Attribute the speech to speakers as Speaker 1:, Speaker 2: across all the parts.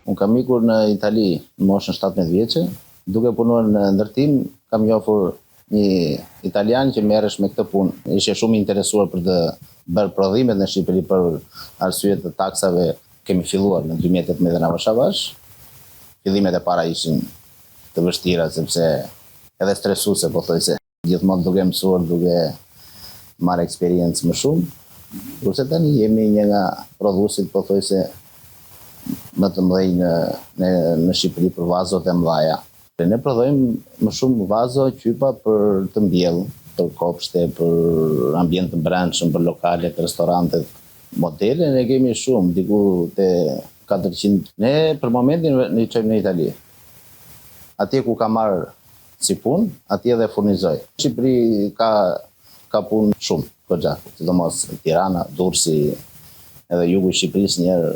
Speaker 1: Unë kam ikur në Itali në moshën 17 vjeçe, duke punuar në ndërtim, kam njohur një italian që merresh me këtë punë. Ishte shumë i interesuar për të bërë prodhimet në Shqipëri për arsye të taksave. Kemi filluar në 2018 avash avash. Fillimet e para ishin të vështira sepse edhe stresuese pothuajse. Gjithmonë duke mësuar, duke marrë eksperiencë më shumë. Kurse tani jemi një nga prodhuesit pothuajse më të mëdhenj në në, në Shqipëri për vazot e mëdha. Ne prodhojmë më shumë vazo qypa për të mbjellë, për kopshte, për ambient të brendshëm, për lokalet, restorantet. Modele ne kemi shumë, diku te 400. Ne për momentin ne i çojmë në Itali. Atje ku ka marrë si punë, atje dhe furnizoj. Shqipëri ka ka punë shumë, goxha, sidomos Tirana, Durrësi, edhe jugu i Shqipërisë njëherë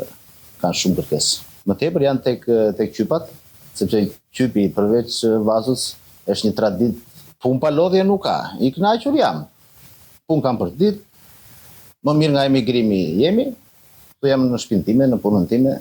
Speaker 1: kanë shumë kërkesë. Më tepër janë tek tek qypat, sepse qypi përveç vazos është një traditë. Punë pa lodhje nuk ka. I kënaqur jam. Punë kam për ditë. Më mirë nga emigrimi jemi. Këtu jam në shtëpinë time, në punën time.